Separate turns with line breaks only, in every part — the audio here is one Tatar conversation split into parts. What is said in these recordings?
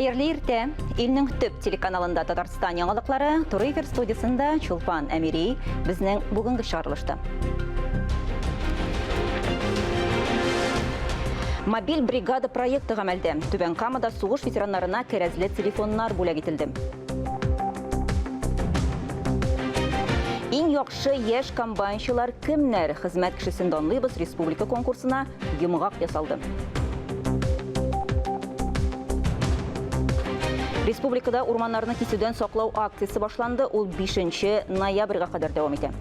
Хәерле иртә! Илнең төп телеканалында Татарстан яңалыклары, туры эфир студиясендә Чулпан Әмири безнең бүгенге чыгарылышта. Мобиль бригада проекты гамәлдә. Түбән Камада сугыш ветераннарына кәрәзле телефоннар бүләк ителде. Иң яхшы яшь комбайнчылар кемнәр? Хезмәт кешесен данлыйбыз республика конкурсына йомгак ясалды. Республикада урманнарны кисүдән саклау акциясе башланды. Ул 5 ноябрьгә кадәр дәвам итә.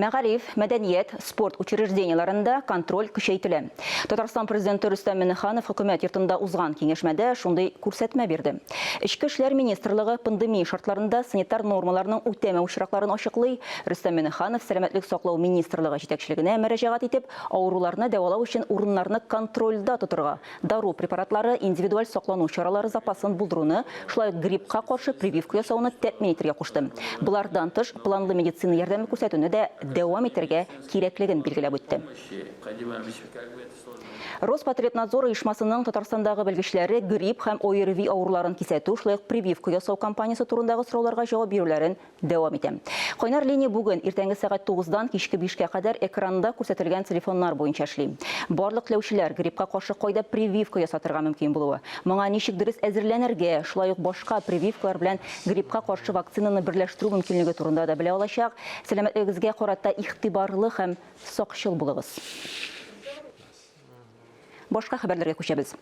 Мәгариф, мәдәният, спорт учреждениеләрендә контроль көчәйтелә. Татарстан Президенты Рөстәм Миңнеханов хөкүмәт йортында узган киңәшмәдә шундый күрсәтмә бирде. Эчке эшләр министрлыгы пандемия шартларында санитар нормаларның үтәмәү очракларын ачыклый. Рөстәм Миңнеханов Сәламәтлек саклау министрлыгы җитәкчелегенә мөрәҗәгать итеп, авыруларны дәвалау өчен урыннарны контрольдә тотырга, дару препаратлары, индивидуаль саклану чаралары запасын булдыруны, шулай ук гриппка каршы прививка ясауны тәэмин итәргә кушты. Болардан тыш, планлы медицина ярдәме күрсәтүне дә дәвам итәргә кирәклеген билгеләп үтте. Роспотребнадзор оешмасының Татарстандагы белгечләре грипп һәм ОРВИ авыруларын кисәтү, шулай ук прививка ясау кампаниясе турындагы сорауларга җавап бирүләрен дәвам итә. Кайнар линия бүген иртәнге сәгать тугыздан кичке бишкә кадәр экранда күрсәтелгән телефоннар буенча эшли. Барлык теләүчеләр гриппка каршы кайда прививка ясатырга мөмкин булуы, моңа ничек дөрес әзерләнергә, шулай ук башка прививкалар белән гриппка каршы вакцинаны берләштерү мөмкинлеге турында да белә алачак. Сәламәтлегегезгә карата игътибарлы һәм сакчыл булыгыз. Башка хәбәрләргә күчәбез.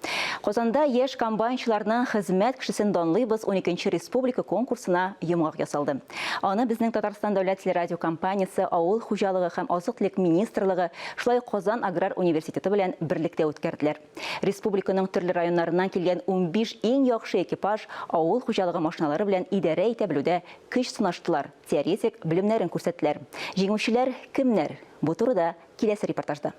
Казанда яшь комбайнчыларның хезмәт кешесен данлыйбыз 12 республика конкурсына йомгак ясалды. Аны безнең Татарстан дәүләт телерадиокомпаниясе, авыл хуҗалыгы һәм азык-төлек министрлыгы, шулай ук Казан аграр университеты белән берлектә үткәрделәр. Республиканың төрле районнарыннан килгән 15 иң яхшы экипаж авыл хуҗалыгы машиналары белән идарә итә белүдә көч сынаштылар, теоретик белемнәрен күрсәттеләр. Җиңүчеләр кемнәр? Бу турыда киләсе репортажда.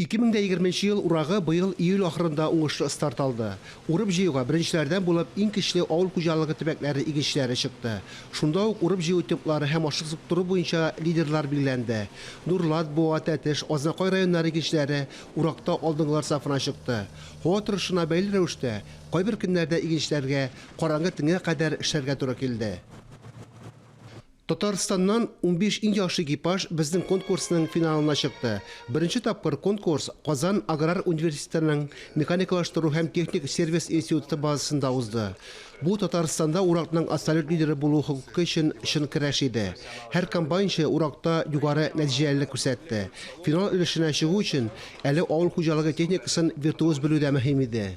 2020 нче ел урагы быел июль ахырында уңышлы старт алды. Урып-җыюга беренчеләрдән булып иң көчле авыл хуҗалыгы төбәкләре игенчеләре чыкты. Шунда ук урып-җыю темплары һәм ашлык суктыру буенча лидерлар билгеләнде. Нурлат, Буа, Тәтеш, Азнакай районнары игенчеләре уракта алдынгылар сафына чыкты. Һава торышына бәйле рәвештә, кайбер көннәрдә игенчеләргә караңгы төнгә кадәр эшләргә туры килде. Татарстаннан 15 иң яхшы экипаж безнең конкурсның финалына чыкты. Беренче тапкыр конкурс Казан аграр университетының механикалаштыру һәм техник сервис институты базасында узды. Бу Татарстанда уракның абсолют лидеры булу хокукы өчен чын көрәш иде. Һәр комбайнчы уракта югары нәтиҗәлелек күрсәтте. Финал өлешенә чыгу өчен әле авыл хуҗалыгы техникасын виртуоз белү дә мөһим иде.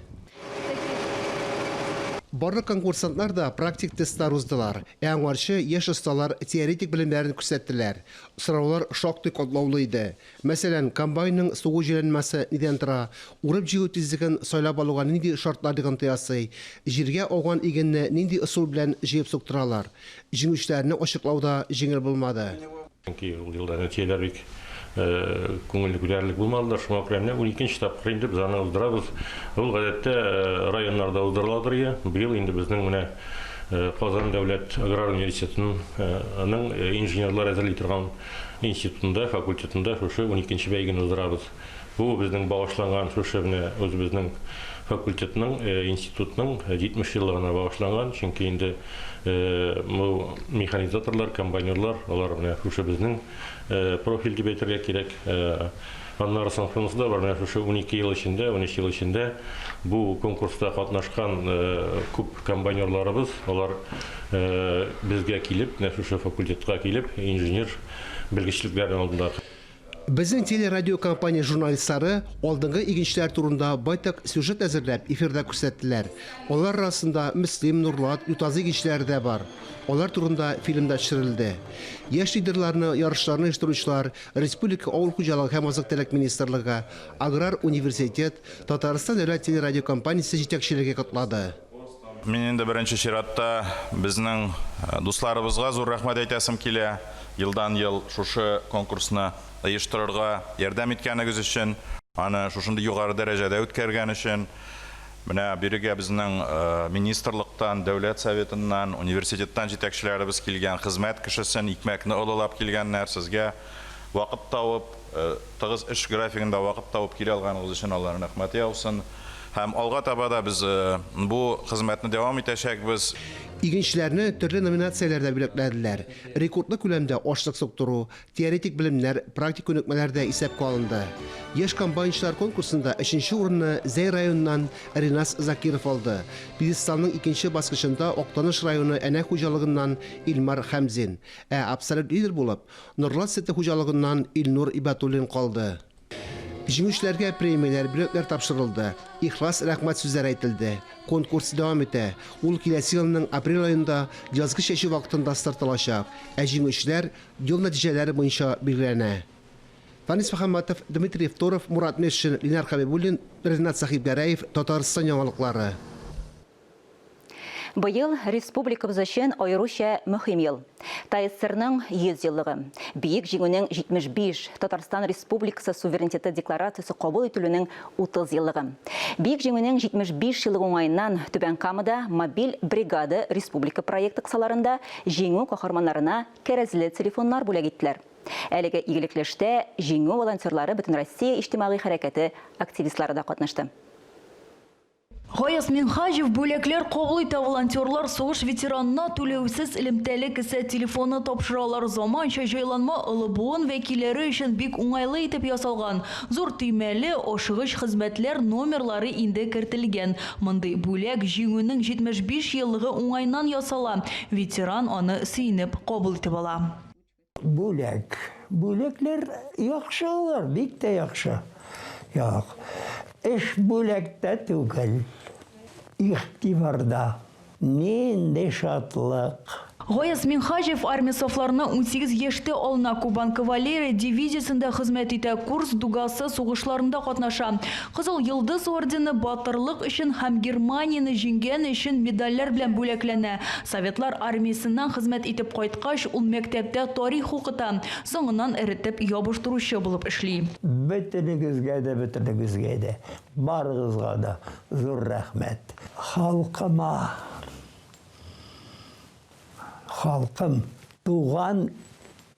Барлык конкурсантлар да практик тестлар уздылар. Ә аңарчы яшь осталар теоретик белемнәрен күрсәттеләр. Сораулар шактый катлаулы иде. Мәсәлән, комбайнның сугу җайланмасы нидән тора, урып-җыю тизлеген сайлап алуга нинди шартлар йогынты ясый, җиргә ауган игенне нинди ысул белән җыеп суктыралар. Җиңүчеләрне ачыклау да җиңел булмады.
Чөнки ул елда нәтиҗәләр бик күңелне күтәрерлек булмадылар. Шуңа күрә менә уникенче тапкыр инде без аны уздырабыз. Ул гадәттә районнарда уздырыладыр иде. Быел инде безнең менә Казан дәүләт аграр университетының инженерлар әзерли торган институтында, факультетында шушы уникенче бәйгене уздырабыз. Бу безнең багышланган шушы менә үзебезнең факультетның, институтның 70 еллыгына багышланган, чөнки инде бу механизаторлар, комбайнерлар, алар менә шушы безнең профиль дип әйтергә кирәк. Аннары соң шунысы да бар, менә шушы 12 ел эчендә, 13 ел эчендә бу конкурста катнашкан күп комбайнерларыбыз, алар безгә килеп, менә шушы факультетка килеп, инженер белгечлекләрен алдылар.
Безнең телерадиокомпания журналистлары алдынгы игенчеләр турында байтак сюжет әзерләп, эфирда күрсәттеләр. Алар арасында Мөслим, Нурлат, Ютазы игенчеләре дә бар. Алар турында фильм да төшерелде. Яшь лидерларны ярышларны оештыручылар, республика Авыл хуҗалыгы һәм азык-төлек министрлыгы, Аграр университет, Татарстан дәүләт телерадиокомпаниясе җитәкчелеге котлады.
Мин инде беренче чиратта безнең дусларыбызга зур рәхмәт әйтәсем килә. Елдан-ел шушы конкурсны оештырырга ярдәм иткәнегез өчен, аны шушындый югары дәрәҗәдә үткәргән өчен. Менә бирегә безнең министрлыктан, Дәүләт Советыннан, университеттан җитәкчеләребез килгән, хезмәт кешесен, икмәкне олылап килгәннәр. Сезгә вакыт табып, тыгыз эш графигында вакыт табып килә алганыгыз өчен Алланың рәхмәте яусын. Һәм алга таба да без бу хезмәтне дәвам итәчәкбез.
Игенчеләрне төрле номинацияләрдә бүләкләделәр. Рекордлы күләмдә ашлык суктыру, теоретик белемнәр, практик күнекмәләр дә исәпкә алынды. Яшь комбайнчылар конкурсында өченче урынны Зәй районыннан Ринас Закиров алды. Пьедесталның икенче баскычында Актаныш районы Әнәк хуҗалыгыннан Илмар Хәмзин, ә абсолют лидер булып Норлат сөте хуҗалыгыннан Илнур Ибәтуллин калды. Җиңүчеләргә премияләр, бүләкләр тапшырылды, ихлас рәхмәт сүзләре әйтелде. Конкурс дәвам итә. Ул киләсе елның апрель аенда язгы чәчү вакытында старт алачак, ә җиңүчеләр ел нәтиҗәләре буенча билгеләнә. Фәнис Мөхәммәтов, Дмитрий Второв, Мурат Мешин, Ленар Хәбибуллин, Ренат Сәхибгәрәев, Татарстан яңалыклары.
Быел республикабыз өчен аеруча мөһим ел. ТАССРның 100 еллыгы, Бөек Җиңүнең 75, Татарстан Республикасы суверенитеты декларациясе кабул ителүнең 30 еллыгы. Бөек Җиңүнең 75 еллыгы уңаеннан Түбән Камада Мобиль бригада республика проекты кысаларында Җиңү каһарманнарына кәрәзле телефоннар бүләк иттеләр. Әлеге игелекле эштә Җиңү волонтерлары Бөтенроссия иҗтимагый хәрәкәте активистлары да катнашты.
Гаяз Минһаҗев бүләкләр кабул итә. Волонтерлар сугыш ветеранына түләүсез элемтәле кесә телефоны тапшыралар. Заманча җайланма олы буын вәкилләре өчен бик уңайлы итеп ясалган. Зур төймәле, ашыгыч хезмәтләр номерлары инде кертелгән. Мондый бүләк Җиңүнең 75 еллыгы уңаеннан ясала. Ветеран аны сөенеп кабул итеп ала.
Бүләк. Бүләкләр яхшы алар, бик тә яхшы. Як. Эш бүләктә түгел, игътибарда. Нинди шатлык!
Гаяз Минһаҗев армия сафларына 18 яшьтә алына, Кубан кавалерия дивизиясендә хезмәт итә, Курск дугасы сугышларында катнаша. Кызыл Йолдыз ордены, Батырлык өчен һәм Германияне җиңгән өчен медальләр белән бүләкләнә. Советлар армиясеннән хезмәт итеп кайткач, ул мәктәптә тарих укыта, соңыннан эретеп ябыштыручы булып эшли.
Бөтенегезгә дә, бөтенегезгә дә, барыгызга да зур рәхмәт. Халкыма, халкым, туган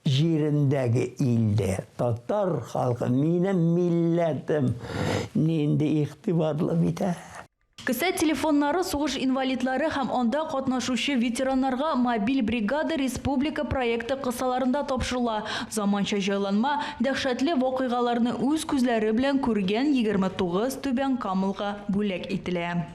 җирендәге илдә татар халкы, минем милләтем нинди игътибарлы бит, ә!
Кесә телефоннары сугыш инвалидлары һәм анда катнашучы ветераннарга Мобиль бригада республика проекты кысаларында тапшырыла. Заманча җайланма дәһшәтле вакыйгаларны үз күзләре белән күргән 29 түбәнкамалыга бүләк ителә.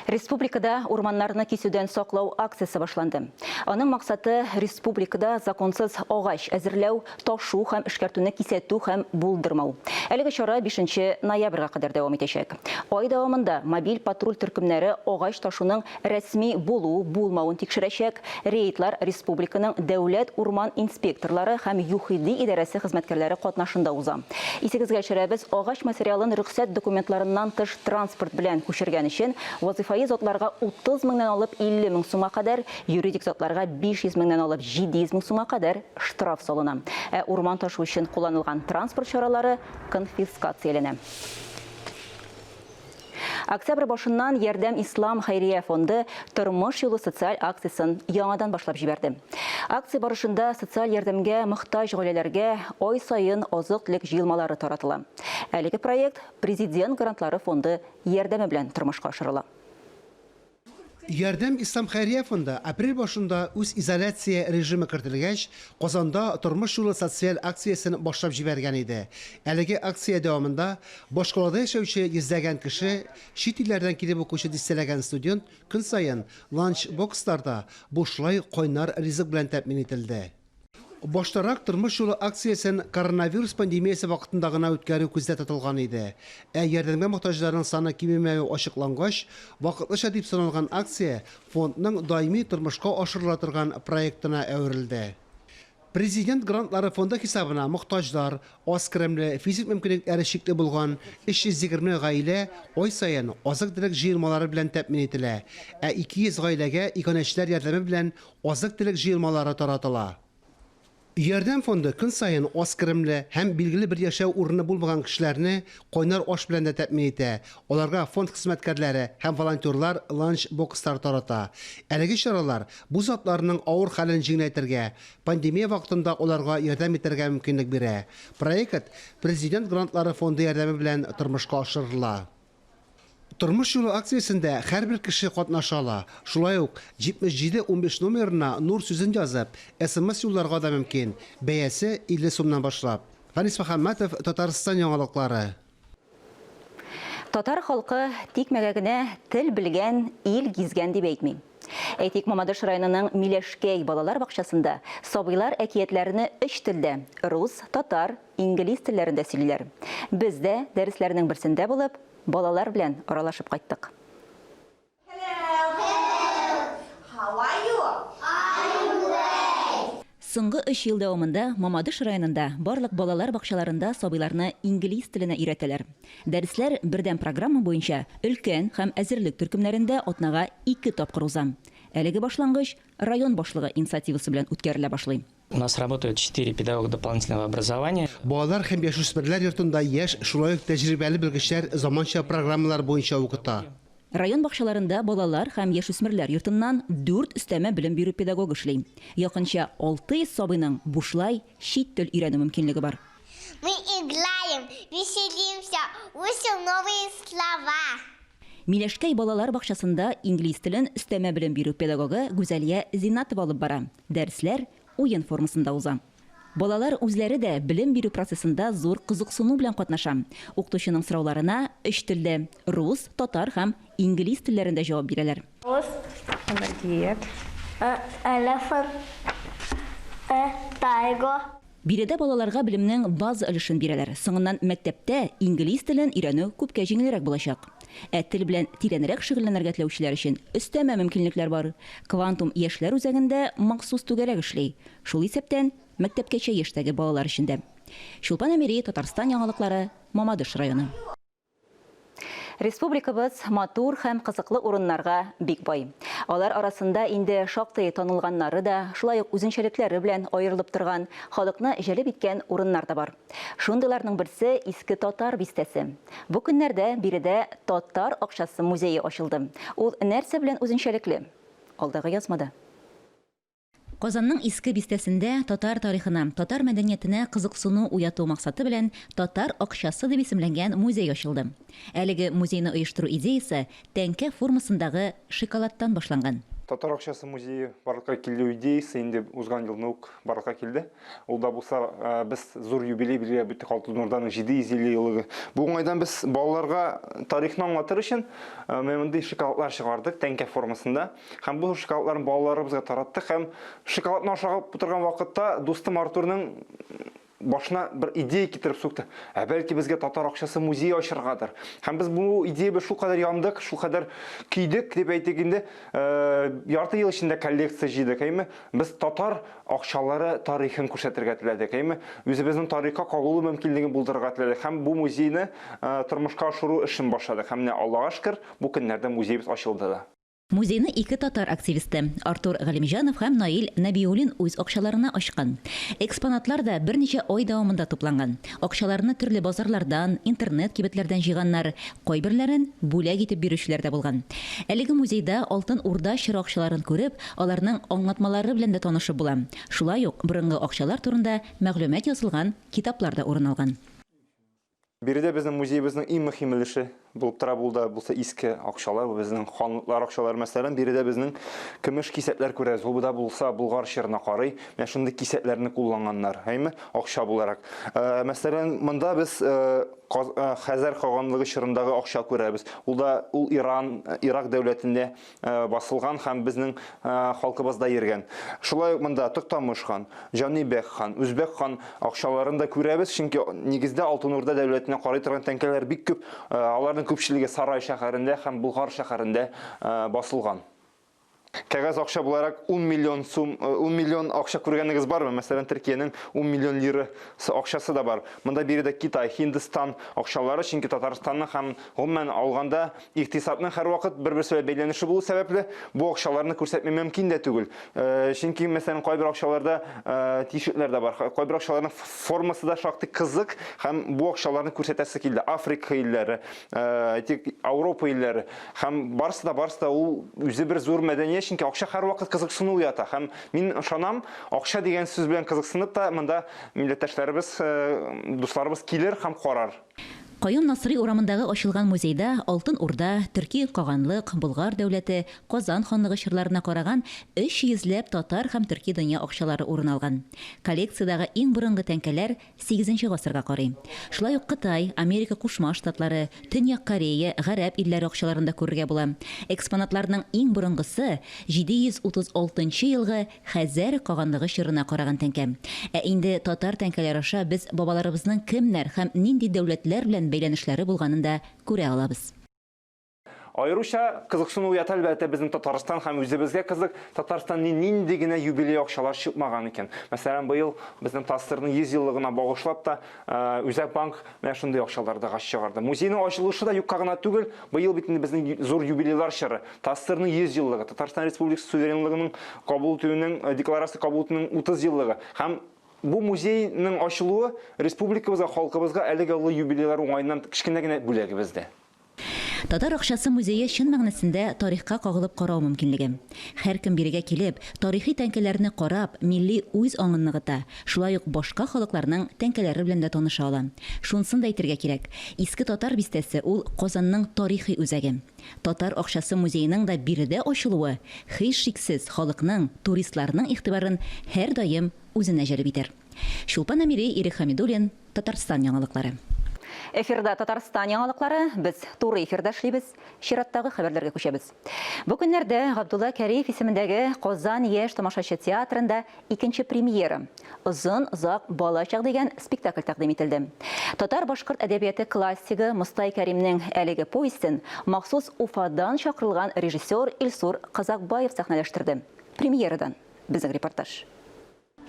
Республикада урманнарны кисүдән саклау акциясе башланды. Аның максаты республикада законсыз агач әзерләү, ташу һәм эшкәртүне кисәтү һәм булдырмау. Әлеге чара 5 ноябрьгә кадәр дәвам итәчәк. Ай дәвамында мобиль патруль төркемнәре агач ташуның рәсми булу-булмавын тикшерәчәк. Рейдлар республиканың дәүләт урман инспекторлары һәм ЮХИДИ идарәсе хезмәткәрләре катнашында уза. Исегезгә төшерәбез, агач материалын рөхсәт документларыннан тыш транспорт белән күчергән өчен вазыйфаи затларга 30 меңнән алып 50 мең сумга кадәр, юридик затларга 500 меңнән алып 700 мең сумга кадәр штраф салына. Ә урман ташу өчен кулланылган транспорт чаралары конфискацияләнә. Октябрь башыннан Ярдәм Ислам хәйрия фонды Тормыш юлы социаль акциясен яңадан башлап җибәрде. Акция барышында социаль ярдәмгә мохтаҗ гаиләләргә ай саен азык-төлек җыелмалары таратыла. Әлеге проект Президент грантлары фонды ярдәме белән тормышка ашырыла.
Ярдәм Ислам хәйрия фонды апрель башында үзизоляция режимы кертелгәч, Казанда Тормыш юлы социаль акциясен башлап җибәргән иде. Әлеге акция дәвамында башкалада яшәүче йөзләгән кеше, чит илләрдән килеп укучы дистәләгән студент көн саен ланч-боксларда бушлай кайнар ризык белән тәэмин ителде. Баштарак Тормыш юлы акциясен коронавирус пандемиясе вакытында гына үткәрү күздә тотылган иде. Ә ярдәмгә мохтаҗларның саны кимемәве ачыклангач, вакытлыча дип саналган акция фондның даими тормышка ашырыла торган проектына әверелде. Президент грантлары фонды хисабына мохтаҗлар, аз керемле, физик мөмкинлекләре чикле булган 320 гаилә ай саен азык-төлек җыелмалары белән тәэмин ителә, ә 200 гаиләгә иганәчеләр ярдәме белән азык-төлек җыелмалары таратыла. Ярдәм фонды көн саен аз керемле һәм билгеле бер яшәү урыны булмаган кешеләрне кайнар аш белән дә тәэмин итә. Аларга фонд хезмәткәрләре һәм волонтерлар ланч-бокслар тарата. Әлеге чаралар бу затларның авыр хәлен җиңеләйтергә, пандемия вакытында аларга ярдәм итәргә мөмкинлек бирә. Проект Президент грантлары фонды ярдәме белән тормышка ашырыла. Тормыш юлы акциясендә һәрбер кеше катнаша ала. Шулай ук 77 15 номерына Нур сүзен язып, смс юлларга да мөмкин. Бәясе 50 сумнан башлап. Фәнис Мөхәммәтов, Татарстан яңалыклары.
Татар халкы тикмәгә генә тел белгән, ил гизгән дип әйтми. Әйтик, Мамадыш районының Миләшкәй балалар бакчасында сабыйлар әкиятләрне өч телдә, рус, татар, инглиз телләрендә сөйлиләр. Без дә дәресләрнең берсендә булып, балалар белән аралашып кайттык. Соңгы өч ел дәвамында Мамадыш районында барлык балалар бакчаларында сабыйларны инглиз теленә өйрәтәләр. Дәресләр бердәм программа буенча өлкән һәм әзерлек төркемнәрендә атнага ике тапкыр уза. Әлеге башлангыч район башлыгы инициативасы белән үткәрелә башлый.
У нас работают четыре педагога дополнительного образования.
Балалар һәм яшүсмерләр йортында яшь, шулай ук тәҗрибәле белгечләр заманча программалар буенча укыта.
Район бакчаларында балалар һәм яшүсмерләр йортыннан дүрт өстәмә белем бирү педагогы эшли. Якынча 600 сабыйның бушлай чит тел өйрәнү мөмкинлеге бар.
Мы играем, веселимся, учим новые слова.
Миләшкәй балалар бакчасында инглиз телен өстәмә белем бирү педагогы Гүзәлия Зиннатова алып бара. Дәресләр уен формасында уза. Балалар үзләре дә белем бирү процессында зур кызыксыну белән катнаша. Укытучының сорауларына өч телдә рус, татар һәм инглиз телләрендә җавап бирәләр.
Рус.
Молодец.
Elephant. Tiger.
Биредә балаларга белемнең база өлешен бирәләр. Соңыннан мәктәптә инглиз телен өйрәнү күпкә җиңелрәк булачак. Ә тел белән тирәнрәк шөгыльләнергә теләүчеләр өчен өстәмә мөмкинлекләр бар. Квантум яшьләр үзәгендә махсус түгәрәк эшли. Шул исәптән мәктәпкәчә яшьтәге балалар өчен дә. Чулпан Әмири, Татарстан яңалыклары, Мамадыш районы. Республикабыз матур һәм кызыклы урыннарга бик бай. Алар арасында инде шактый танылганнары да, шулай ук үзенчәлекләре белән аерылып торган, халыкны җәлеп иткән урыннар да бар. Шундыйларның берсе Иске Татар бистәсе. Бу көннәрдә биредә Татар акчасы музее ачылды. Ул нәрсә белән үзенчәлекле? Алдагы язмада. Казанның Иске бистәсендә татар тарихына, татар мәдәниятенә кызыксыну уяту максаты белән Татар акчасы дип исемләнгән музей ачылды. Әлеге музейны оештыру идеясе тәңкә формасындагы шоколадтан башланган.
Татар акчасы музее барлыкка килү идеясе инде узган елны ук барлыкка килде. Ул да булса, без зур юбилей билгеләп үттек, Алтын Урданың 750 еллыгы. Бу уңайдан без балаларга тарихны аңлатыр өчен менә мондый шоколадлар чыгардык тәңкә формасында. Һәм бу шоколадларны балаларыбызга тараттык һәм шоколадны ашап утырган вакытта дустым Артурның башына бер идея китереп сукты. Ә бәлки безгә татар акчасы музее ачыргадыр. Һәм без бу идея белән шулкадәр яндык, шулкадәр көйдек дип әйтик инде, ярты ел эчендә коллекция җыйдык, әйме? Без татар акчалары тарихын күрсәтергә теләдек, әйме? Үзебезнең тарихка кагылу мөмкинлеген булдырырга теләдек һәм бу музейны тормышка ашыру эшен башладык. Һәм менә Аллага шөкер, бу көннәрдә музеебыз ачылды да.
Музейны ике татар активисты, Артур Галимҗанов һәм Наил Нәбиуллин үз акчаларына ачкан. Экспонатлар да берничә ай дәвамында тупланган. Акчаларны төрле базарлардан, интернет кибетләрдән җыйганнар, кайберләрен бүләк итеп бирүчеләр дә булган. Әлеге музейда Алтын Урда чоры акчаларын күреп, аларның аңлатмалары белән дә танышып була. Шулай ук борынгы акчалар турында мәгълүмат язылган китаплар да урын алган.
Биредә безнең музеебызның иң мөһим өлеше булып тора, бу да булса иске акчалар, бу безнең ханлыклар акчалары. Мәсәлән, биредә безнең көмеш кисәкләр күрәбез. Бу да булса Болгар чорына карый. Менә шундый кисәкләрне кулланганнар, әйме, акча буларак. Э, мәсәлән, монда без э, э, Хәзәр каганлыгы чорындагы акча күрәбез. Ул да ул Иран, Ирак дәүләтендә басылган һәм безнең халкыбызда йөргән. Шулай ук монда Токтамыш хан, Җанибәк хан, Үзбәк хан акчаларын да күрәбез, чөнки нигездә Алтын Урда дәүләтенә карый торган тәңкәләр бик күп. Аларның күпчелеге Сарай шәһәрендә һәм Болгар шәһәрендә басылган. Кәгазь акча буларак 10 миллион сум, 10 миллион акча күргәнегез бармы? Мәсәлән, Төркиянең 10 миллион лирасы акчасы да бар. Монда биредә Китай, Һиндстан акчалары, чөнки Татарстанның һәм гомумән алганда икътисадның һәрвакыт бер-берсе белән бәйләнеше булу сәбәпле, бу акчаларны күрсәтми мөмкин дә түгел. Чөнки, мәсәлән, кайбер акчаларда тишекләр дә бар. Кайбер акчаларның формасы да шактый кызык һәм бу акчаларны күрсәтәсе килде. Африка илләре, әйтик, Ауропа илләре һәм барысы да, барысы да ул үзе бер зур мәдәният, чөнки акча һәрвакыт кызыксыну уята. Һәм мин ышанам, акча дигән сүз белән кызыксынып та монда милләттәшләребез, дусларыбыз килер һәм карар.
Каюм Насыйри урамындагы ачылган музейда Алтын Урда, Төрки каганлык, Болгар дәүләте, Казан ханлыгы чорларына караган 300 ләп татар һәм төрки дөнья акчалары урын алган. Коллекциядәге иң борынгы тәңкәләр сигезенче гасырга карый. Шулай ук Кытай, Америка Кушма Штатлары, Төньяк Корея, гарәп илләре акчаларын да күрергә була. Экспонатларның иң борынгысы, 736 нчы елгы Хәзәр каганлыгы чорына караган тәңкә. Ә инде татар тәңкәләре аша без бабаларыбызның кемнәр һәм нинди дәүләтләр белән бәйләнешләре булганын да күрә алабыз.
Аеруча кызыксыну уята, әлбәттә, безнең Татарстан һәм үзебезгә кызык, Татарстанны нинди генә юбилей акчалар чыкмаган икән. Мәсәлән, быел безнең ТАССРның 100 еллыгына багышлап та Үзәк банк менә шундый акчалар да чыгарды. Музейның ачылышы да юкка гына түгел, быел бит инде безнең зур юбилейлар чоры. ТАССРның 100 еллыгы, Татарстан Республикасы суверенлыгының кабул итүенең э, декларация кабул итүенең 30 еллыгы һәм бу музейның ачылуы республикабызга, халкыбызга әлеге олы юбилейлар уңаеннан кечкенә генә бүләгебез дә.
Татар акчасы музее чын мәгънәсендә тарихка кагылып карау мөмкинлеге. Һәркем бирегә килеп, тарихи тәңкәләрне карап, милли үз аңын ныгыта, шулай ук башка халыкларның тәңкәләре белән дә таныша ала. Шунысын да әйтергә кирәк, Иске Татар бистәсе ул Казанның тарихи үзәге. Татар акчасы музееның да биредә ачылуы, һичшиксез, халыкның, туристларның игътибарын һәрдаим үзенә җәлеп итәр. Чулпан Әмири, Ирек Хәмидуллин, Татарстан яңалыклары. Эфирда Татарстан яңалыклары. Без туры эфирда эшлибез. Чираттагы хәбәрләргә күчәбез. Бу көннәрдә Габдулла Кәриев исемендәге Казан яшь тамашачы театрында икенче премьера Озын озак балачак дигән спектакль тәкъдим ителде. Татар-башкорт әдәбияты классигы Мостай Кәримнең әлеге повестен махсус Уфадан чакырылган режиссер Илсур Казакбаев сәхнәләштерде. Премьерадан безнең репортаж.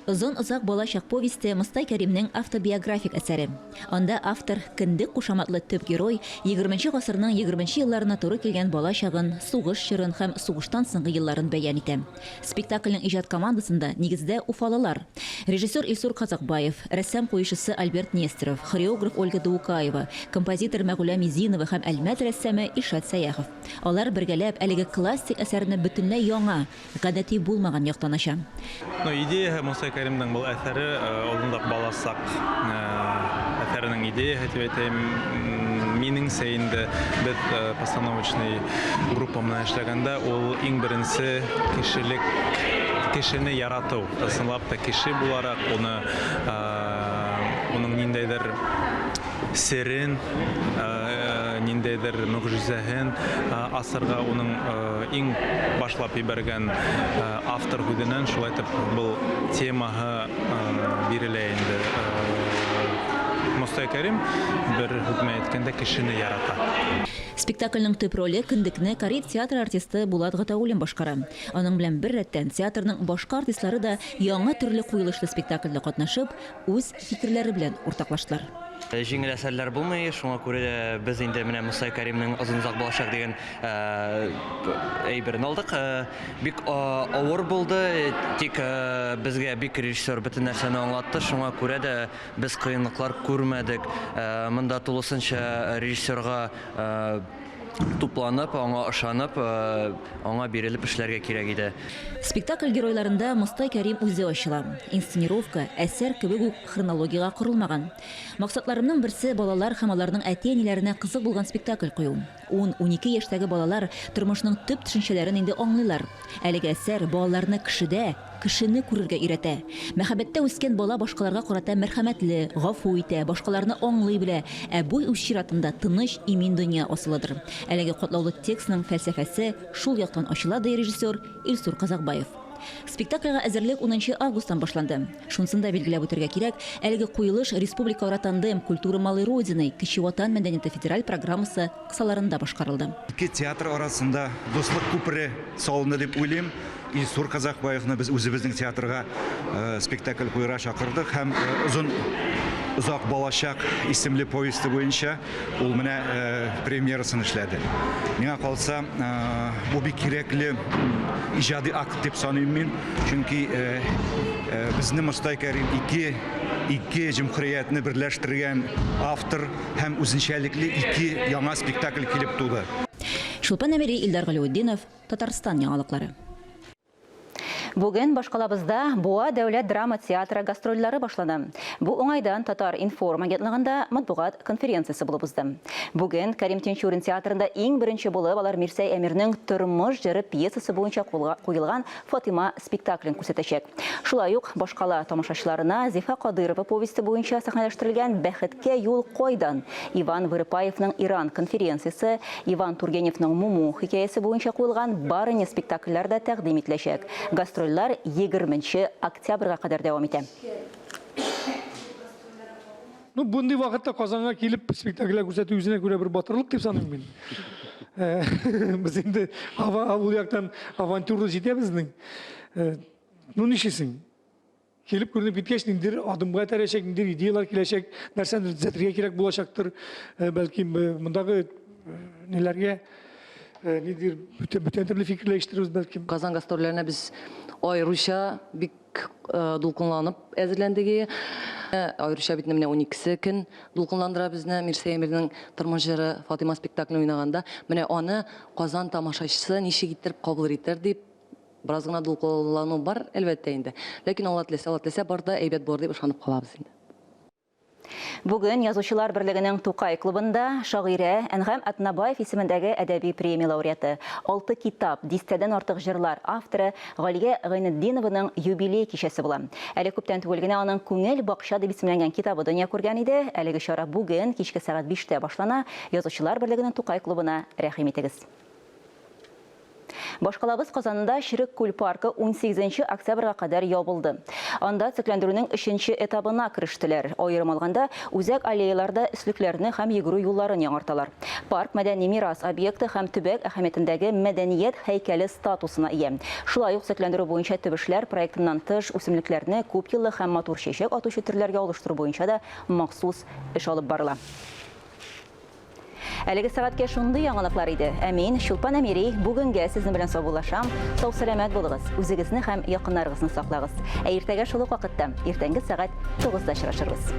Озын-озак балачак повесте Мостай Кәримнең автобиографик әсәре. Анда автор, Кендек кушаматлы төп герой, егерменче гасырның егерменче елларына туры килгән бала чагын, сугыш чорын һәм сугыштан соңгы елларын бәян итә. Спектакльнең иҗат командасында, нигездә, уфалылар. Режиссер Илсур Казакбаев, рәссам куючысы Альберт Нестеров, хореограф Ольга Даукаева, композитор Мәгүлә Мизинова һәм Әлмәт рәссамы Илшат Сәяхов. Алар бергәләп әлеге классик әсәрне бөтенләй яңа, гадәти булмаган яктан ача.
Ну, идеяһы Муса Кәримнең был әҫәре Олондак баласак әҫәренең идеяһы дип әйтәйем. Минеңсә инде без постановочный группа менән эшләгәндә ул иң беренче кешелек кешене ярату, ысынлап та кеше буларак уны уның ниндәйдер серен, ниндәйдер могҗизәһен асырга уның иң башлап ибәргән автор һүҙенән шулай итеп был темаһы бирелә инде. Мостай Кәрим бер һүҙ менән әйткәндә кешене ярата.
Спектакльнең төп роле Кендекне Кариев театры артисты Булат Гатауллин башкара. Аның белән беррәттән театрның башка артистлары да яңа төрле куелышлы спектакльдә катнашып, үз фикерләре белән уртаклаштылар.
Җиңел әсәрләр булмый, шуңа күрә дә без инде менә Мостай Кәримнең Озын-озак балачак дигән әйберен алдык. Бик авыр булды, тик безгә бик режиссер бөтен нәрсәне аңлатты, шуңа күрә дә без кыенлыклар күрмәдек. Монда тулысынча режиссерга тупланып, аңа ышанып, аңа бирелеп эшләргә кирәк иде.
Спектакль геройларында Мостай Кәрим үзе ачыла. Инсценировка, әсәр кебек үк хронологиягә корылмаган. Максатларымның берсе, балалар һәм аларның әти-әниләренә кызык булган спектакль кую. Ун-унике яшьтәге балалар тормышның төп төшенчәләрен инде аңлыйлар. Әлеге әсәр балаларны кешедә, Кешене күрергә өйрәтә. Мәхәббәттә үскән бала башкаларга карата мәрхәмәтле, гафу итә, башкаларны аңлый белә, ә бу үз чиратында тыныч, имин дөнья асылыдыр. Әлеге катлаулы текстның фәлсәфәсе шул яктан ачыла, ди режиссер Илсур Казакбаев. Спектакльгә әзерлек унынчы августтан башланды. Шунысын да билгеләп үтәргә кирәк, әлеге куелыш республикаара тандем Культура малой Родины, Кече Ватан мәдәнияте федераль программасы кысаларында башкарылды.
Ике театр арасында дуслык күпере салынды дип уйлыйм. Илсур Казакбаевны без үзебезнең театрга спектакль куярга чакырдык һәм Озын озак балачак исемле повесте буенча ул менә премьерасын эшләде. Миңа калса, бу бик кирәкле иҗади акт дип саныйм мин, чөнки безне Мостай Кәрим ике ике җөмһүриятне берләштергән автор һәм үзенчәлекле ике яңа спектакль килеп туды.
Чулпан Әмири, Илдар Галәветдинов, Татарстан яңалыклары. Бүген башкалабызда Буа дәүләт драма театры гастрольләре башлана. Бу уңайдан Татар-информ агентлыгында матбугат конференциясе булып узды. Бүген Кәрим Тинчурин театрында иң беренче булып алар Мирсәй Әмирнең Тормыш җыры пьесасы буенча куелган Фатыйма спектаклен күрсәтәчәк. Шулай ук башкала тамашачыларына Зифа Кадыйрова повесте буенча сәхнәләштерелгән Бәхеткә юл кайдан? Иван Вырыпаевның Иран конференциясе, Иван Тургеневның Муму хикәясе буенча куелган Барыня спектакльләре дә тәкъдим ителәчәк. Гастрольләр егерменче октябрьгә кадәр дәвам итә.
Ну, бундый вакытта Казанга килеп спектакльләр күрсәтү үзенә күрә бер батырлык дип саныйм мин. Без инде ул яктан авантюра җитә безнең. Ну, нишлисең? Килеп күренеп киткәч, ниндидер адымга этәрәчәк, ниндидер идеялар киләчәк, нәрсәне төзәтергә кирәк булачактыр. Бәлки, мондагы ниләргә ниндидер бүтән төрле фикерләр ишетербез, бәлкем.
Казан гастрольләренә без аеруча бик дулкынланып әзерләндек. Аеруча бит менә уникесе көн дулкынландыра безне Мирсәй Әмирнең Тормыш җыры Фатыйма спектаклен уйнаганда. Менә аны Казан тамашачысы ничек иттереп кабул итәр дип Бераз гына дулкынлану бар, әлбәттә инде. Ләкин Алла теләсә, Алла теләсә, бар да әйбәт булыр дип ышанып калабыз инде.
Бүген Язучылар берлегенең Тукай клубында шагыйрә Әнгам Атнабаев исемендәге әдәби премия лауреаты, алты китап, дистәдән артык җырлар авторы Галия Гайнетдинованың юбилей кичәсе була. Әле күптән түгел генә аның Күңел бакча дип исемләнгән китабы дөнья күргән иде. Әлеге чара бүген кичке сәгать биштә башлана. Язучылар берлегенең Тукай клубына рәхим итегез. Башкалабыз Казанында Черек күл паркы унсигезенче октябрьгә кадәр ябылды. Анда төзекләндерүнең өченче этабына керештеләр. Аерым алганда, үзәк аллеяларда өслекләрне һәм йөгерү юлларын яңарталар. Парк мәдәни мирас объекты һәм төбәк әһәмиятендәге мәдәният һәйкәле статусына ия. Шулай ук төзекләндерү буенча төп эшләр проектыннан тыш, үсемлекләрне күпьеллык һәм матур чәчәк атучы төрләргә алыштыру буенча да махсус эш алып барыла. Әлеге сәгатькә шундый яңалыклар иде. Ә мин, Чулпан Әмири, бүгенгә сезнең белән саубуллашам. Сау-сәламәт булыгыз, үзегезне һәм якыннарыгызны саклагыз. Ә иртәгә шул ук вакытта, иртәнге сәгать 9-да очрашырбыз.